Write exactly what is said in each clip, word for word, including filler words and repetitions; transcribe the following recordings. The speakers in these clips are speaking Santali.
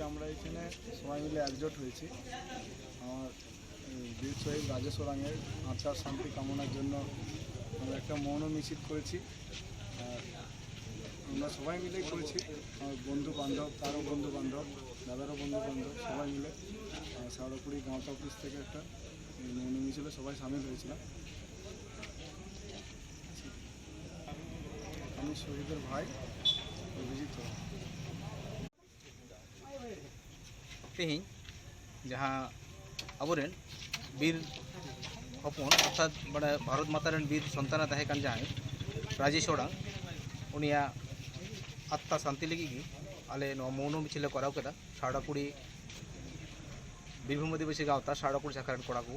আমরা এখানে সবাই মিলে একজোট হয়েছি আমার, উম, বীর শহীদ রাজেশ ওরাংয়ের আত্মার শান্তি কামনার জন্য আমরা একটা মৌন মিছিল করেছি। আর আমরা সবাই মিলেই করেছি, আমার বন্ধু বান্ধব, তারও বন্ধু বান্ধব, দাদারও বন্ধু বান্ধব, সবাই মিলে, আহ, সাউড়াকুড়ি গাঁওতা অফিস থেকে একটা এই মৌন মিছিলে সবাই সামিল হয়েছিলাম। আমি শহীদের ভাই অভিজিৎ ওরাং। ᱛᱮᱦᱮᱧ ᱡᱟᱦᱟᱸ ᱟᱵᱚᱨᱮᱱ ᱵᱤᱨ ᱦᱚᱯᱚᱱ, ᱚᱨᱛᱷᱟᱛ ᱢᱟᱱᱮ ᱵᱷᱟᱨᱚᱛ ᱢᱟᱛᱟ ᱨᱮᱱ ᱵᱤᱨ ᱥᱚᱱᱛᱟᱱ ᱮ ᱛᱟᱦᱮᱸ ᱠᱟᱱ ᱡᱟᱦᱟᱸᱭ ᱨᱟᱡᱮᱥ ᱳᱨᱟᱝ, ᱩᱱᱤᱭᱟᱜ ᱟᱛᱛᱟ ᱥᱟᱱᱛᱤ ᱞᱟᱹᱜᱤᱫ ᱜᱮ ᱟᱞᱮ ᱱᱚᱣᱟ ᱢᱳᱱᱳ ᱢᱤᱪᱷᱤᱞ ᱞᱮ ᱠᱚᱨᱟᱣ ᱠᱮᱫᱟ᱾ ᱥᱟᱣᱲᱟᱠᱩᱲᱤ ᱵᱤᱨᱵᱷᱩᱢ ᱟᱹᱫᱤᱵᱟᱹᱥᱤ ᱜᱟᱶᱛᱟ ᱥᱟᱣᱲᱟᱠᱩᱲᱤ ᱥᱟᱠᱷᱟ ᱨᱮᱱ ᱠᱚᱲᱟ ᱠᱚ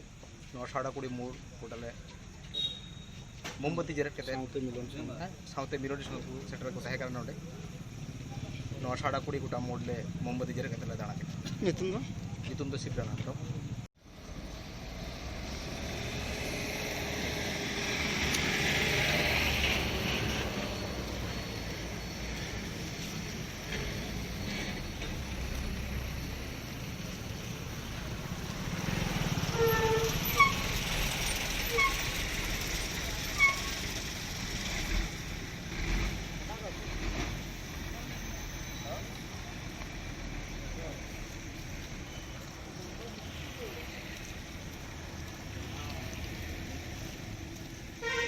ᱱᱚᱣᱟ ᱥᱟᱣᱲᱟᱠᱩᱲᱤ ᱢᱳᱲ ᱜᱚᱴᱟᱞᱮ ᱢᱳᱢᱵᱟᱛᱤ ᱡᱮᱨᱮᱫ ᱠᱟᱛᱮ, ᱥᱟᱶᱛᱮ ᱢᱤᱞᱚᱱ ᱥᱟᱶᱛᱮ᱾ ᱦᱮᱸ, ᱥᱟᱶᱛᱮ ᱢᱤᱞᱚᱱ ᱥᱟᱶᱛᱮ ᱥᱮᱴᱮᱨ ᱠᱚ ᱛᱟᱦᱮᱸ ᱠᱟᱱᱟ ᱱᱚᱰᱮ᱾ ᱱᱚᱣᱟ ᱥᱟᱣᱲᱟᱠᱩᱲᱤ ᱜᱚᱴᱟ ᱢᱳᱲ ᱞᱮ ᱢᱳᱢᱵᱟᱛᱤ ᱡᱮᱨᱮᱫ ᱠᱟᱛᱮ ᱞᱮ ᱫᱟᱬᱟ ᱠᱮᱫᱟ᱾ ᱧᱩᱛᱩᱢ ᱫᱚ? ᱧᱩᱛᱩᱢ ᱫᱚ ᱥᱤᱵᱨᱟᱱ ᱦᱮᱢᱵᱨᱚᱢ᱾